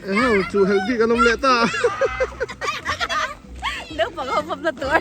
Eheu chu helh bik an awm leh ta. Naupang ho pawp na tur.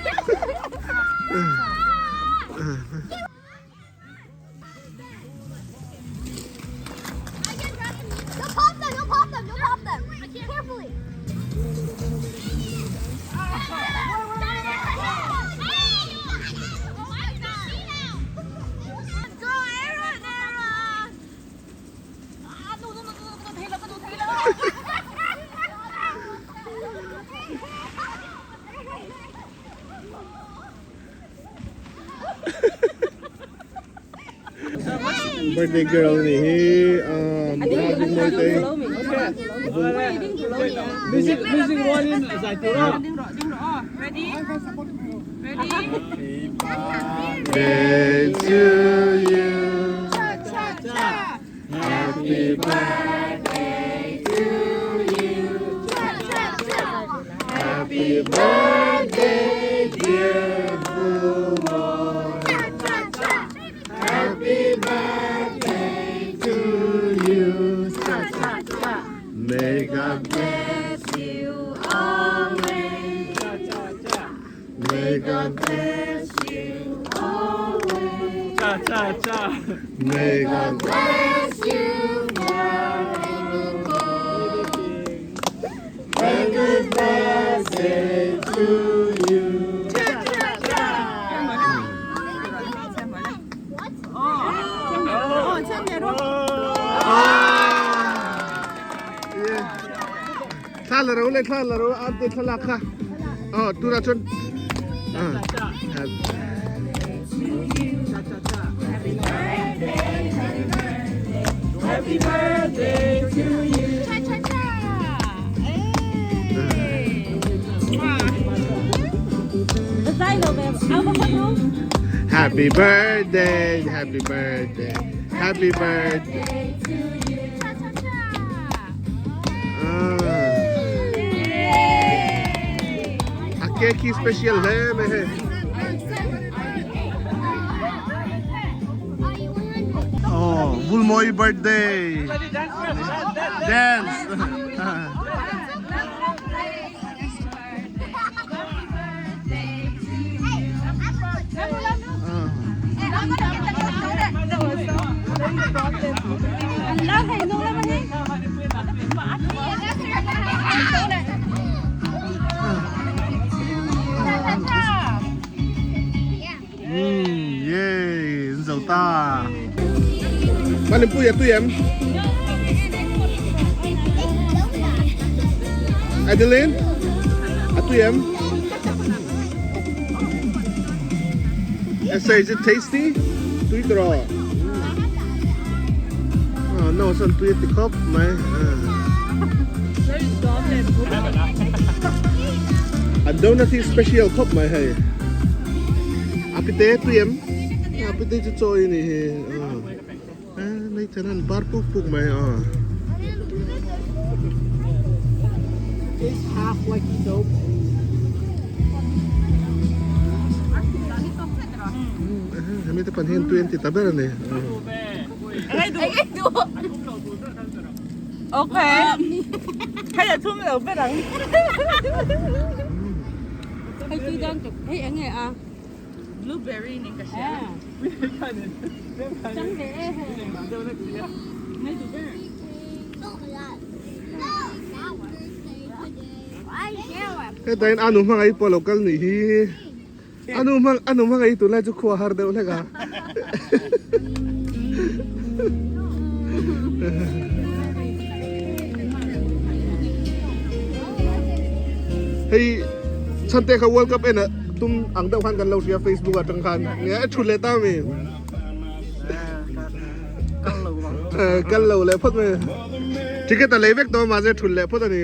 Birthday girl nih hi Bula Bingmawi te Music music rualin zai tur a. Birthday to you Happy birthday to you Happy birthday dear Bulmawi Happy birthday to you May God bless you always. May God bless you always. Cha cha cha. May God bless you forevermore. Happy birthday to you. Thla la ro le thla la ro an te thlalak kha. Oh, tunah chuan Happy birthday to you. Cha cha cha. Happy birthday, happy birthday, happy birthday. to you. Cha cha cha. Ah. A cake hi special hle mai hei. Oh, Vulmawi birthday. Dance. Mm, yay, an zo ta. Malimpui a tui em? Adeline, a tui em? Esther, is it tasty? Tui tawh. Oh, no, son tui ti khawp mai. An donut hi special khawp mai hei. A pite tui em? A pite chu chaw i nih hi. Nei then an bar puk puk mai a. Tastes half like soap. Hemi te pan hian tui an ti ta ber a ni. Okay. Hei a thum lo ber ang. Hei tui dan tuk. Hei eng nge a? Blueberry ning ka hria. Chang ve e hei. Heta in anu hmangaih pawh lo kal nih hi. Anu hmang anu hmangaih tunlai chu khua har deuh hlek a. Hei chhante kha World Cup en ah tum ang deuh khan kan lo hria Facebook atang khan. Nge a thut leh ta mi. Kal lo leh phawt mai. Ticket a lei vek tawh a mahse thut leh phawt a ni.